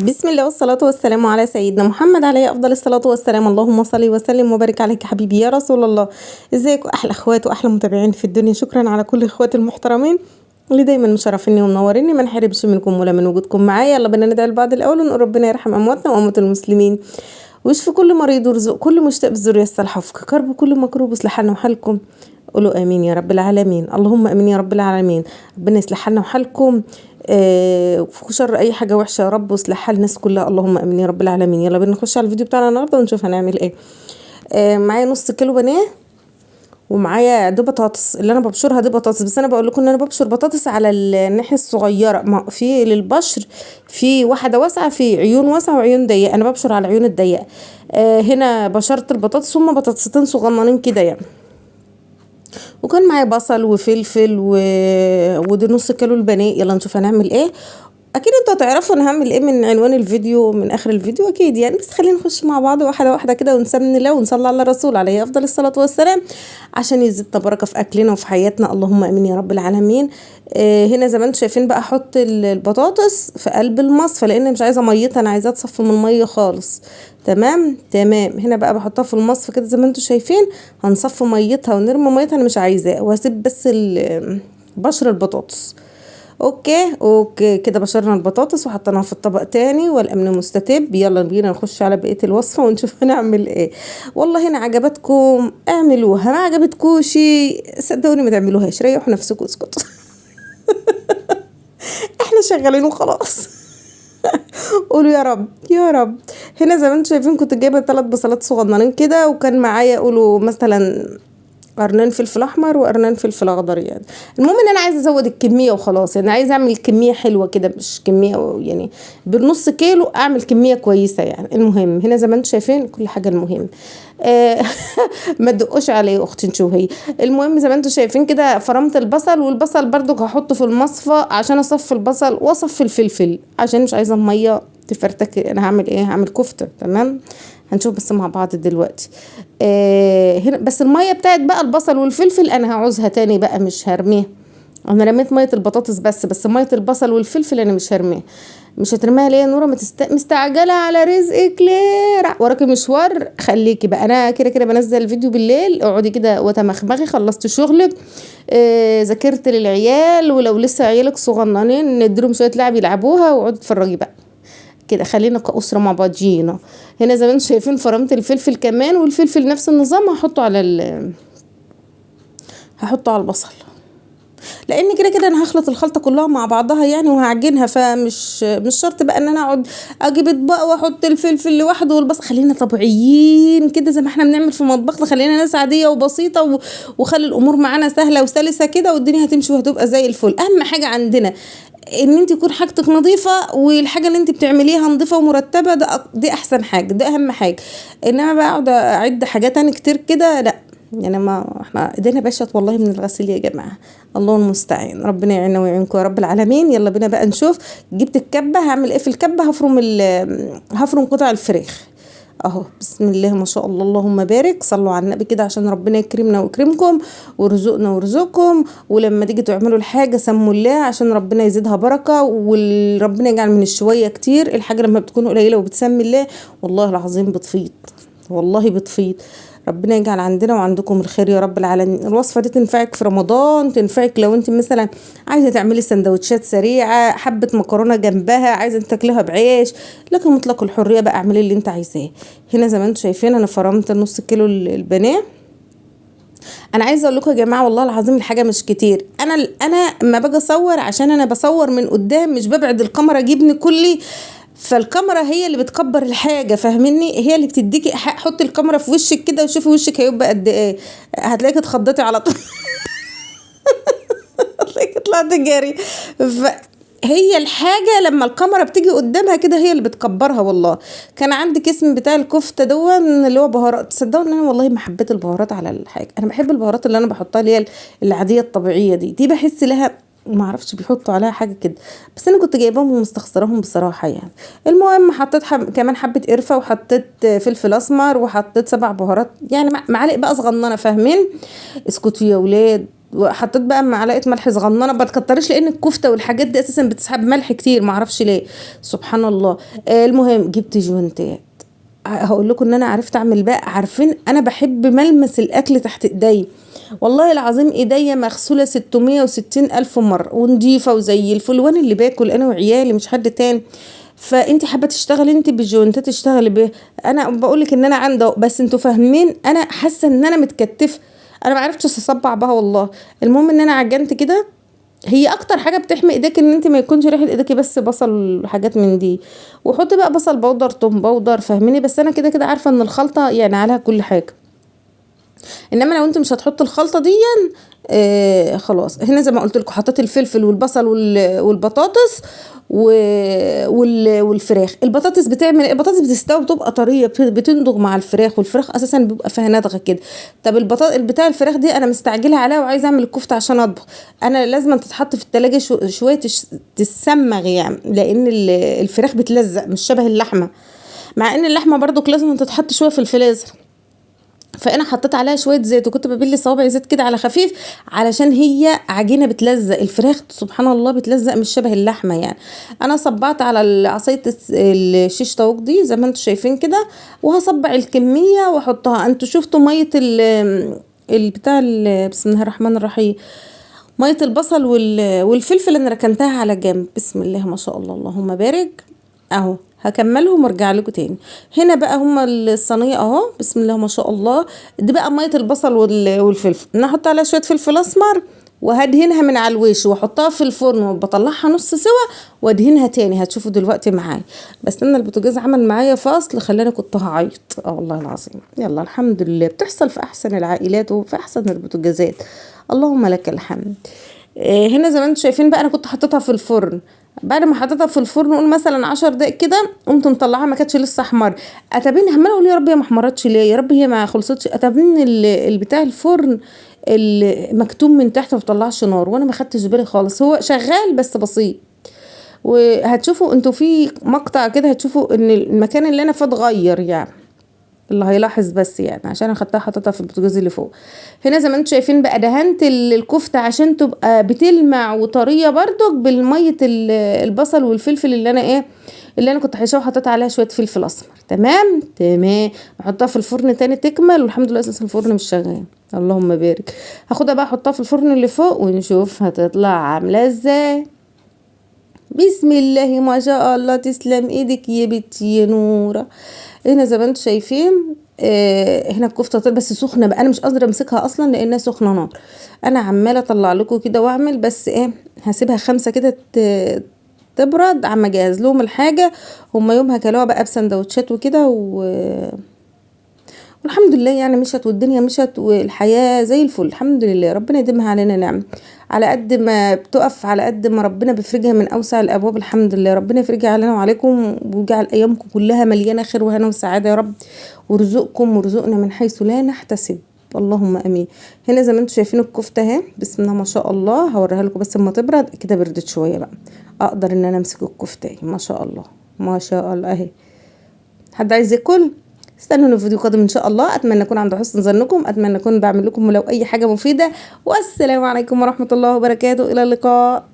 بسم الله والصلاة والسلام على سيدنا محمد عليه أفضل الصلاة والسلام. اللهم صل وسلم وبارك عليك حبيبي يا رسول الله. ازيكم أحلى اخوات وأحلى متابعين في الدنيا؟ شكرا على كل اخواتي المحترمين اللي دايما مشرفيني ومنوريني، ما نحرمش منكم ولا من وجودكم معايا. يلا بينا ندعي لبعض الأول ونقول ربنا يرحم أمواتنا وأموات المسلمين، ويشفي كل مريض ويرزق كل مشتاق بالذرية الصالحة، وفك كرب كل مكروب، ويصلح حالنا وحالكم. قولوا امين يا رب العالمين، اللهم امين يا رب العالمين. ربنا يصلح حالنا وحالكم، وفك شر اي حاجة وحشة يا رب، ويصلح حال الناس كلها، اللهم امين يا رب العالمين. يلا بينا نخش على الفيديو بتاعنا النهارده ونشوف هنعمل ايه. معايا نص كيلو بانيه، ومعايا دي بطاطس اللي انا ببشرها، دي بطاطس، بس انا بقول لكم ان انا ببشر بطاطس على الناحية الصغيرة، ما في للبشر في واحدة واسعة، في عيون واسعة وعيون ضيقه، انا ببشر على العيون الضيقه. هنا بشرت البطاطس، هما بطاطستين صغننين كده يعني، وكان معايا بصل وفلفل ودي نص كيلو البانيه. يلا نشوف هنعمل ايه. اكيد انتوا هتعرفوا انا هعمل ايه من عنوان الفيديو، من اخر الفيديو اكيد يعني، بس خلينا نخش مع بعض واحدة واحدة كده، ونسمي الله ونصلي على الرسول عليه افضل الصلاة والسلام، عشان يزيدنا بركة في اكلنا وفي حياتنا، اللهم امين يا رب العالمين. هنا زي ما انتم شايفين بقى احط البطاطس في قلب المصفى، لان مش عايزه ميتها، انا عايزاها تصفي من المية خالص. تمام تمام. هنا بقى بحطها في المصفى كده زي ما انتم شايفين، هنصفي ميتها ونرمي ميتها، انا مش عايزاه، واسيب بس بشر البطاطس. okay okay كده بشرنا البطاطس وحطيناها في الطبق تاني، والامن مستتب. يلا بينا نخش على بقية الوصفة ونشوف هنعمل ايه. والله هنا عجبتكم اعملوها، ما عجبتكوش صدقوني ما تعملوهاش، ريحوا نفسكم واسكتوا. احنا شغالين وخلاص. قولوا يا رب يا رب. هنا زي ما انتم شايفين كنت جايبه 3 بصلات صغننين كده، وكان معايا قولوا مثلا قرنين فلفل احمر وقرنين فلفل اخضر يعني. المهم ان انا عايزه ازود الكمية وخلاص، يعني عايزه اعمل كمية حلوة كده، مش كمية يعني بالنص كيلو، اعمل كمية كويسة يعني. المهم هنا زي ما انتم شايفين كل حاجة المهم ما تدقوش عليه اختي نشوهي. المهم زي ما انتم شايفين كده فرمت البصل، والبصل برضو هحطه في المصفى عشان اصفي البصل واصفي الفلفل، عشان مش عايزه المية تفرتك. انا هعمل ايه؟ هعمل كفته. تمام، هنشوف بس مع بعض دلوقتي. هنا بس المية بتاعت بقى البصل والفلفل انا هعوزها تاني بقى، مش هرميها. انا رميت مية البطاطس بس مية البصل والفلفل انا مش هرميها. مش هترميها ليه يا نوره؟ ما مستعجلة على رزقك ليه؟ وراكي مشوار، خليكي بقى. انا كده كده بنزل الفيديو بالليل، اقعدي كده وتمخمخي، خلصت شغلك، ذاكرت للعيال، ولو لسه عيالك صغننين نديلهم شوية لعب يلعبوها، واقعدي اتفرجي بقى كده. خلينا كأسرة مع بعضينا. هنا زي ما انتم شايفين فرمت الفلفل كمان، والفلفل نفس النظام هحطه على هحطه على البصل، لان كده كده انا هخلط الخلطة كلها مع بعضها يعني وهعجنها، فمش مش شرط بقى ان انا اقعد اجيب اطباق واحط الفلفل لوحده والبصل. خلينا طبيعيين كده زي ما احنا بنعمل في مطبخنا، خلينا ناس عادية وبسيطة وخلي الامور معانا سهلة وسلسه كده، والدنيا هتمشي وهتبقى زي الفل. اهم حاجة عندنا ان انت يكون حاجتك نظيفة، والحاجة اللي انت بتعمليها نظيفة ومرتبة، ده دي احسن حاجة، ده اهم حاجة. انما بقى اقعد اعد حاجات تاني كتير كده لا، يعني ما احنا ايدينا بشت والله من الغسيل يا جماعة، الله المستعان، ربنا يعيننا ويعينكم يا رب العالمين. يلا بينا بقى نشوف. جبت الكبه، هعمل ايه في الكبه؟ هفرم قطع الفراخ اهو. بسم الله ما شاء الله، اللهم بارك، صلوا على النبي كده عشان ربنا يكرمنا ويكرمكم ويرزقنا ويرزقكم. ولما تيجي تعملوا الحاجة سموا الله عشان ربنا يزيدها بركة، وربنا يجعل من الشويه كتير. الحاجة لما بتكون قليله وبتسمي الله والله العظيم بتفيض، والله بتفيض. ربنا يجعل عندنا وعندكم الخير يا رب العالمين. الوصفة دي تنفعك في رمضان، تنفعك لو انت مثلا عايزه تعملي سندوتشات سريعة، حبه مكرونه جنبها، عايزه تاكليها بعيش، لكن مطلق الحرية بقى، اعملي اللي انت عايزاه. هنا زي ما انتم شايفين انا فرمت النص كيلو البانيه. انا عايزه اقول لكم يا جماعة والله العظيم الحاجة مش كتير. انا ما باجي اصور عشان انا بصور من قدام، مش ببعد الكاميرا جبني كلي، فالكاميرا هي اللي بتكبر الحاجة، فاهميني؟ هي اللي بتديكي. حطي الكاميرا في وشك كده وشوفي وشك هيبقى قد ايه، هتلاقيكي اتخضيتي على طول. هتلاقيكي طلعتي جري. فهي الحاجة لما الكاميرا بتيجي قدامها كده هي اللي بتكبرها. والله كان عندي كسم بتاع الكفتة دون اللي هو بهارات، تصدقوا ان انا والله ما حبيت البهارات على الحاجة. انا بحب البهارات اللي انا بحطها اللي هي العادية الطبيعية دي بحس لها ما اعرفش بيحطوا عليها حاجة كده، بس انا كنت جايباهم ومستخسراهم بصراحة يعني. المهم حطيت كمان حبه قرفه، وحطيت فلفل اسمر، وحطيت 7 بهارات يعني، معالق بقى صغننه، فاهمين؟ اسكتوا يا ولاد. وحطيت بقى معلقه ملح صغننه، ما تكتريش لان الكفتة والحاجات دي اساسا بتسحب ملح كتير، ما اعرفش ليه، سبحان الله. المهم جبت جوانتات، هقول لكم ان انا عرفت اعمل بقى، عارفين انا بحب ملمس الاكل تحت ايدي، والله العظيم ايديا مغسوله 660 الف مرة ونضيفه وزي الفل، وانا اللي باكل انا وعيالي مش حد تاني. فانت حابة تشتغلي انت بالجوانتات اشتغلي بيه، انا بقولك ان انا عندي، بس انتوا فاهمين انا حاسه ان انا متكتفه، انا ما عرفتش اصبع بها والله. المهم ان انا عجنت كده، هي اكتر حاجة بتحمي ايديك ان انت ما يكونش ريحه ايديكي بس بصل وحاجات من دي، وحطي بقى بصل powder توم powder، فاهميني؟ بس انا كده كده عارفه ان الخلطة يعني عليها كل حاجة، انما لو انت مش هتحط الخلطة دي خلاص. هنا زي ما قلت لكم حطيت الفلفل والبصل والبطاطس والفراخ. البطاطس بتعمل ايه؟ البطاطس بتستوي بتبقى طرية، بتندغ مع الفراخ، والفراخ اساسا بيبقى فيها ندغه كده. طب البطاطس بتاع الفراخ دي انا مستعجلة عليها وعايزه اعمل الكفتة عشان اطبخ، انا لازم تتحط في التلاجة شوية تتسمغ يعني، لان الفراخ بتلزق مش شبه اللحمة، مع ان اللحمة برضو لازم تتحط شوية في الفريزر. فانا حطيت عليها شوية زيت، وكنت ببل صوابعي زيت كده على خفيف، علشان هي عجينه بتلزق، الفراخ سبحان الله بتلزق مش شبه اللحمة يعني. انا صبعت على عصاية الشيش طاووق دي زي ما انتم شايفين كده، وهصبع الكمية واحطها. انتوا شفتوا مية البتاع، بسم الله الرحمن الرحيم، مية البصل والفلفل انا ركنتها على جنب، بسم الله ما شاء الله اللهم بارك. اهو هكملهم وارجع لكم تاني. هنا بقى هما الصينية اهو، بسم الله ما شاء الله. دي بقى مية البصل والفلفل، انا هحط عليها شوية فلفل اسمر وهدهنها من على الوش واحطها في الفرن، وبطلعها نص سوا وادهنها تاني، هتشوفوا دلوقتي معايا. بس انا البوتاجاز عمل معايا فاصل خلاني كنت هعيط، والله العظيم. يلا الحمد لله، بتحصل في احسن العائلات وفي احسن البوتاجازات، اللهم لك الحمد. هنا زي ما انتم شايفين بقى انا كنت حطيتها في الفرن، بعد ما حطيتها في الفرن قول مثلا 10 دقايق كده، قمت مطلعاها ما كانتش لسه احمر. اتابين عماله اقول يا رب هي ما احمرتش ليه، يا رب هي ما خلصتش. اتابين البتاع الفرن المكتوم من تحت ما بيطلعش نار، وانا ما خدتش بالي خالص، هو شغال بس بسيط. وهتشوفوا انتوا في مقطع كده هتشوفوا ان المكان اللي انا فيه اتغير يعني، اللي هيلاحظ بس يعني، عشان انا خدتها حطيتها في البوتاجاز اللي فوق. هنا زي ما انتم شايفين بقى دهنت الكفتة عشان تبقى بتلمع وطريه برضك بالمية البصل والفلفل اللي انا ايه اللي انا كنت حشاه، وحطيت عليها شوية فلفل اسمر. تمام تمام، احطها في الفرن تاني تكمل، والحمد لله اساسا الفرن مش شغال، اللهم بارك. هاخدها بقى احطها في الفرن اللي فوق ونشوف هتطلع عامله ازاي. بسم الله ما شاء الله، تسلم ايدك يا بنتي يا نوره. هنا زي ما انتم شايفين هنا الكفتة طلعت بس سخنة بقى، انا مش قادرة امسكها اصلا لانها سخنة نار. انا عماله اطلع لكم كده واعمل، بس ايه هسيبها 5 كده تبرد عم اجهز لهم الحاجة. هما يومها كلوها بقى بسندوتشات وكده والحمد لله يعني مشت، والدنيا مشت، والحياة زي الفل الحمد لله. ربنا يديمها علينا نعم، على قد ما بتقف على قد ما ربنا بيفرجها من اوسع الابواب الحمد لله. ربنا يفرجها علينا وعليكم، ويجعل ايامكم كلها مليانة خير وهنا وسعادة يا رب، ورزقكم ورزقنا من حيث لا نحتسب، اللهم امين. هنا زي ما انتم شايفين الكفتة اهي، بسم الله ما شاء الله. هوريها لكم بس اما تبرد كده، بردت شوية بقى اقدر ان انا امسك الكفتة اهي، ما شاء الله ما شاء الله اهي. حد عايز ياكل؟ استنونا في فيديو قادم ان شاء الله. اتمنى اكون عند حسن ظنكم، اتمنى اكون بعمل لكم ولو اي حاجة مفيدة. والسلام عليكم ورحمة الله وبركاته، الى اللقاء.